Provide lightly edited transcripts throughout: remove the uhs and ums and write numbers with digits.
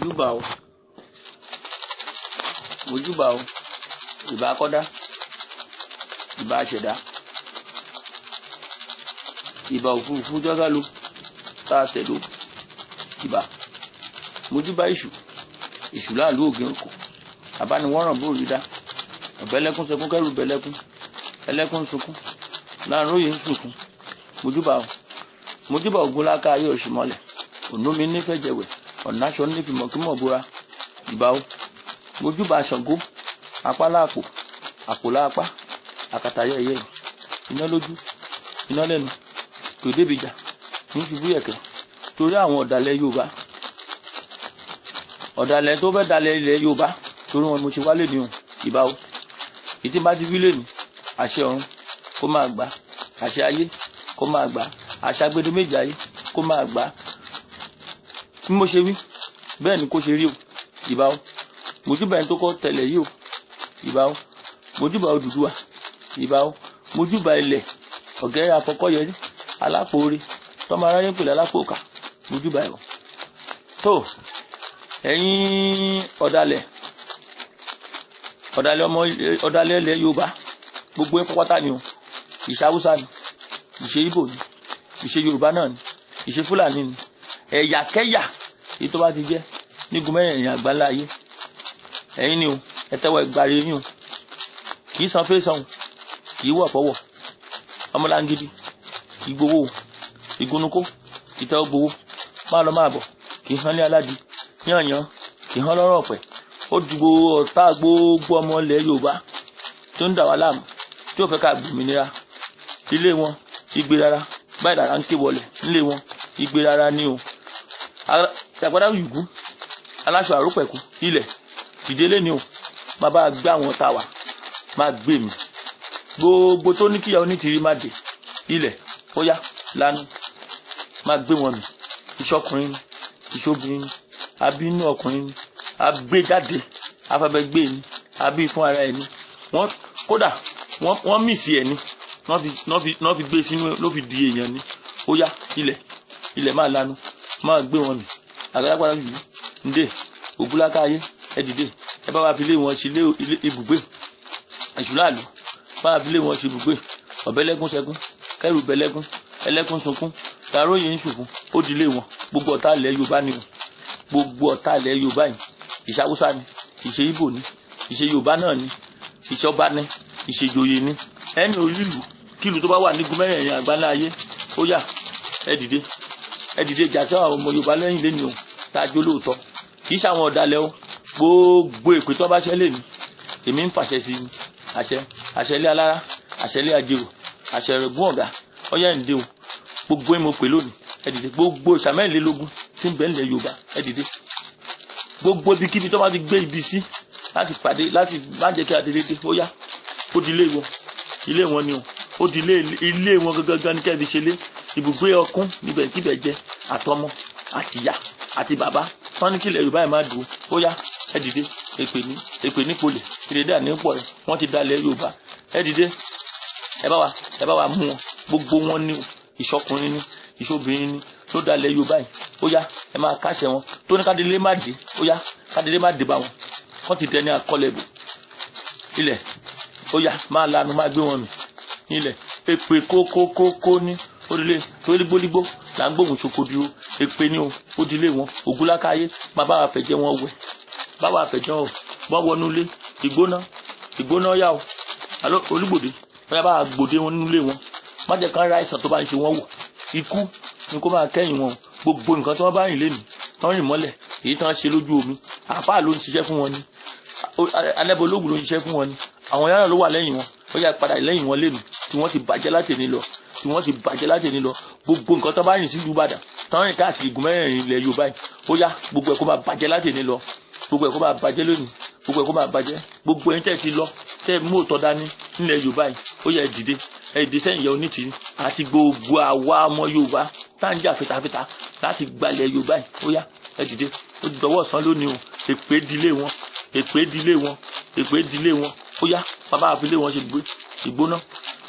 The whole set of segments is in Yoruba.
Mojúbà o, mojúbà o, ìbà kọ́dá, ìbà ṣẹ̀dá, ìbà òfurufú jọ́sálú tá a tẹ̀dó, ìbà. Mojúbà èṣù, èṣù láàlú ògìn òkò, àbániwọ́ràn bóòrí dá, ọ̀bẹ́lẹ́kún sọkún kẹ́rù bẹ́lẹ́kún, ẹlẹ́kún sunkún, láàróyè ń sunkún. Mojúbà o, mojúbà ògúnláka ayé òṣùmọ̀lẹ̀, ònúmi nífẹ̀ẹ́ jẹ̀wẹ̀, ọ̀nàṣọ nífìmọ̀kímọ̀ bóra, ìbà o. Mojúbà Ṣàngó, apá láàpò, àpò láapá, àkàtà yẹ̀yẹ̀, iná lójú, iná lẹ́nu, tò débìjà, ní ṣubú yẹ̀kẹ́, torí àwọn ọ̀dàlẹ̀ Yorùbá, ọ̀dàlẹ̀ tó fẹ́ dalẹ̀ ilẹ̀ Yorùbá, torí wọn mo ti wálé ní o, ìbà o. Ìtí bá ti wí lé ní, àṣẹ ọ̀run kó máa gbà, àṣẹ ayé kó máa gbà, àṣẹ agbede méjì ayé kó máa gbà. Bí mo ṣe wí, bẹ́ẹ̀ ni kó ṣe rí o, ìbà o. Mojúbà ẹni tó kọ́ tẹ̀lẹ̀ yìí o, ìbà o. Mojúbà Odùduwà, ìbà o. Mojúbà ilẹ̀ ọ̀gẹ́rẹ́ afọkọ́yẹrí, alápòore, tọ́mọ aráyé ń pè lálápòkà, mojúbà ẹ̀ o. Tó ẹ̀yin ọ̀dàlẹ̀, ọ̀dàlẹ̀ ọmọ ọ̀dàlẹ̀ ilẹ̀ Yorùbá, gbogbo ẹ̀ pátá ni o. Ìṣe Haúsá ni, ìṣe Ìgbò ni, ìṣe Yorùbá náà ni, ìṣe Fúlàní ni, ẹ̀yàkẹ́yà èyí tó bá ti jẹ́ nígun mẹ́rẹ̀ẹ̀rin àgbáńlá ayé, ẹ̀yin ni o, ẹ tẹ́wọ́ ìgbàre yín o. Kì í san fẹ́sàn, kì í wọ̀ fọwọ́, ọmọlángídí, ìgbowó, ìgúnnukó, ìtẹ́wọ́ gbowó, máa lọ máa bọ̀, kì í hàn ní aládì, yànyàn, kì í hàn lọ́rọ̀ ọ̀pẹ. Ó di gbogbo ọ̀tá gbogbo ọmọ ilẹ̀ Yorùbá tó ń dà wá láàmú, tí ò fẹ́ ká gbòmìnira. Ilé wọn, igbe rárá, báyìí lára ń ké wọlé, nílé wọn, igbe rárá ni o. Àgbàdá yùgú, aláṣọ àrópẹ̀kú, ilẹ̀, ìdílé ni o, máa bá gbé àwọn ọ̀tá wa, máa gbé mi. Gbogbo tó ní kíyàwó ní tìrí má dé, ilẹ̀, ó yá, lánú, máa gbé wọn mì. Ìṣọkùnrin ni, ìṣobìnrin ni, abínú ọkùnrin ni, agbé jáde, afẹ́fẹ́ gbé ni, abí fún ara ẹ̀ ni. Wọ́n kódà wọ́n mìsì ẹ̀ ni, wọ́n fi gbé sínú ló fi di èèyàn ni. Ó yá, ilẹ̀, ilẹ̀ máa lanu, máa gbé wọn mì. Àgbàlagbà yìí, ǹdè, ògúnláka ayé, ẹ dìde, ẹ bá wa fi lé wọn ṣe ilé ibùgbé. Èṣù láàlú, bá wa fi lé wọn ṣe ibùgbé. Ọ̀bẹ́lẹ́kún sẹkún, kẹ́rù bẹ́lẹ́kún, ẹlẹ́kún sunkún, tàróyè ń ṣùkún, ó di ilé wọn. Gbogbo ọ̀tá ilẹ̀ Yorùbá ni o. Gbogbo ọ̀tá ilẹ̀ Yorùbá yìí, ìṣe Haúsá ni, ìṣe Ìgbò ni, ìṣe Yorùbá náà ni, ìṣe ọba ni, ìṣe ìjòyè ni. Ẹni orí ìlú, kílù tó bá wà nígun mẹ́rẹ̀ẹ̀rin àgbáńlá ayé, ó yá, ẹ dìde, ẹ dìde jà sí àwọn ọmọ Yorùbá lẹ́yìn lẹ́ni o, tá a jó lóòótọ́. Kì í ṣàwọn ọ̀dàlẹ̀ o. Gbogbo èpè tó bá ṣẹlẹ̀ ni, èmi ń fàṣẹ sí i. Àṣẹ, àṣẹ ilé alára, àṣẹ ilé ajérò, àṣẹ ẹ̀rẹ̀gún ọ̀gá, ọ̀yá ìdè o. Gbogbo ẹ̀ mo pè lónìí, ẹ dìde. Gbogbo ìṣà mẹ́rìnlélógún tí ń bẹ nílẹ̀ Yorùbá, ẹ dìde. Gbogbo ibikíbi tó bá ti gbé ibi sí láti pàdé, láti má jẹ́ kí adélé dé, ó yá, ó di ilé wọn, ilé wọn ni o, ó di ilé, ilé wọn gangan ní kẹ́ẹ̀ fi ṣe lé, ibùgbé ọkún níbẹ̀ kíbẹ̀ jẹ́, àtọmọ, àtìyá, àti bàbá, wọ́n ní kílẹ̀ Yorùbá yìí má dùn, ó yá, ẹ dìde, èpè ní, èpè ní polè, ìrèdè àní pọ̀ rẹ̀, wọ́n ti dalẹ̀ Yorùbá, ẹ dìde, ẹ bá wa mú wọn, gbogbo wọn ni o, ìṣọkùnrin ni, ìṣobìnrin ni, ló dalẹ̀ Yorùbá yìí, ó yá, ẹ máa kásẹ̀ wọn, tó ní kádélé má dé, ó yá, kádélé má dé bá wọn, wọ́n ti dẹni akọlẹ̀ bò, ilẹ̀, ó yá, máa lanu, máa gbé wọn mì, ilẹ̀, èpè kókókókó ní, orílẹ̀ torí gbólígbó là ń gbóhùn ṣoko dúró, èpè ní o, ó di ilé wọn, ògúnlákáyé, máa bá wa fẹ̀jẹ̀ wọn wẹ̀, bá wa fẹ̀jẹ̀ wọn, bọ́ wọnú ilé, ìgbóná, ìgbóná yá o, àlọ́ olúgbòde, wọ́n yá bá wa gbòde wọn nínú ilé wọn, má jẹ́ kán ra àìsàn tó bá ń ṣe wọ́n wò, ikú ni kó máa kẹ́yìn wọn, gbogbo nǹkan tí wọ́n bá rìn lénìí, tán rìn mọ́lẹ̀, èyí tán ṣe lójú omi, àáfàá ló ń ṣiṣẹ́ fún wọn ni, alẹ́bọ̀lógún ló ń ṣiṣẹ́ fún wọn ni, àwọn yàrá ló wà lẹ́yìn wọn, ó yá padà lẹ́yìn wọn lénìí, tí wọ́n ti bàjẹ́ láti ní lọ, tí wọ́n ti bàjẹ́ láti ní lọ, gbogbo nǹkan tó bá rìn sílùú Ìbàdàn, tán rìn káàkiri igun mẹ́rẹ̀ẹ̀rin ilẹ̀ Yorùbá yìí, ó yá, gbogbo ẹ̀ kó máa bàjẹ́ láti ní lọ, gbogbo ẹ̀ kó máa bàjẹ́ lónìí, gbogbo ẹ̀ kó máa bàjẹ́, gbogbo ẹ̀yin tẹ́ ti lọ, tẹ́ mú òótọ́ dání nílẹ̀ Yorùbá yìí, ó yá, ẹ dìde, ẹ dìde sẹ́yìn ìyá onítìrí, àti gbogbo àwa ọmọ Yorùbá tá ń jà fitafita láti gbalẹ̀ Yorùbá yìí, ó yá, ẹ dìde, ó di dọwọ́ ọ̀sán lónìí o, èpè dilé wọn, èpè dilé wọn, èpè dilé wọn, ó yá, bàbá àfilé wọn ṣe gbé, ìgbóná,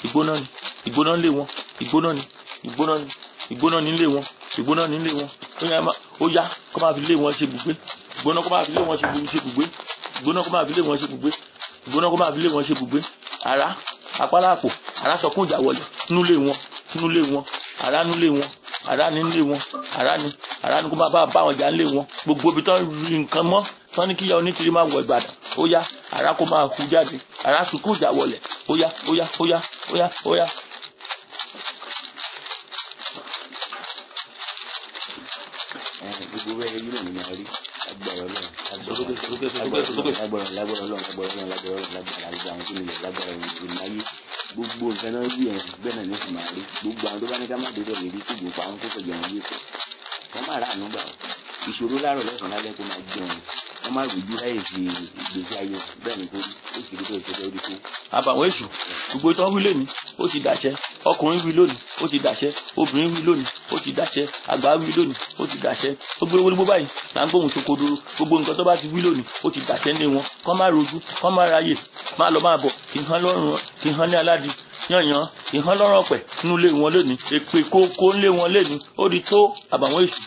ìgbóná ni, ìgbóná lé wọn, ìgbóná ni, ìgbóná ni, ìgbóná ní lé wọn, ìgbóná ní lé wọn, ó yá, ó yá, kó máa fi lé wọn ṣe ibùgbé. Ìgbóná kó máa fi lé wọn ṣe ibùgbé. Ìgbóná kó máa fi lé wọn ṣe ibùgbé. Ìgbóná kó máa fi lé wọn ṣe ibùgbé. Àrá apáláàpò, àrá sọkún ìjà wọlé núlé wọn, núlé wọn, àrá núlé wọn, àrá nílé wọn, àrá ni, àrá ni kó máa bá wọn jà nílé wọn. Gbogbo ibi tán rí nǹkan mọ́, tán ní kíyà onítìrí máa wọ Ìbàdàn, ó yá, àrá kó máa hu jáde, àrá sunkún ìjà wọlé, ó yá, ó yá, ó yá, ó yá, ó yá. Gbogbo bẹ́ẹ̀ yìí náà ni màá rí agbára Ọlọ́run, Sókè, sókè, sókè, sókè. agbára Ọlọ́run, lágbára Ọlọ́run, lágbára Ọlọ́run, lágbára Ọlọ́run, lágbára gbogbo àwọn tó nílẹ̀, lágbára ìmáyé, gbogbo nǹkan náà wí ẹ̀ bẹ́ẹ̀ náà ni ó sì máa rí. Gbogbo àwọn tó bá ní ká má débẹ̀ lérí kó gbogbo àwọn kó fẹ̀jẹ̀ wọn yé pọ̀, wọ́n má rà àánú gbà ọ́. Ìṣòro láàárọ̀ lọ́sàn-án lálẹ́ kó máa jẹun, wọ́n má rújú láyè fi ìgbésí ayé wọn. Bẹ́ẹ̀ ni kó rí, ó sì rí bẹ́ẹ̀ tó lórí tó. Àbàwọ́n èṣù, gbogbo tó ń wí lónìí ó ti dàṣẹ. Ọkùnrin wí lónìí ó ti dàṣẹ. Obìnrin wí lónìí ó ti dàṣẹ. Àgbà wí lónìí ó ti dàṣẹ. Gbogbo gbogbo báyìí là ń gbóhùn sokodoro. Gbogbo nǹkan tó bá ti wí lónìí ó ti dàṣẹ ní wọn. Kọ́ má rojú, kọ́ má ráyè, má lọ má bọ̀. Kì í hán lọ́rùn, kì í hán ní aládìí yànyàn, kì í hán lọ́rùn ọ̀pẹ̀ nínú ilé wọn lónìí. Èpè kókó ńlé wọn lónìí ó di tó àbàwọ́n èṣù.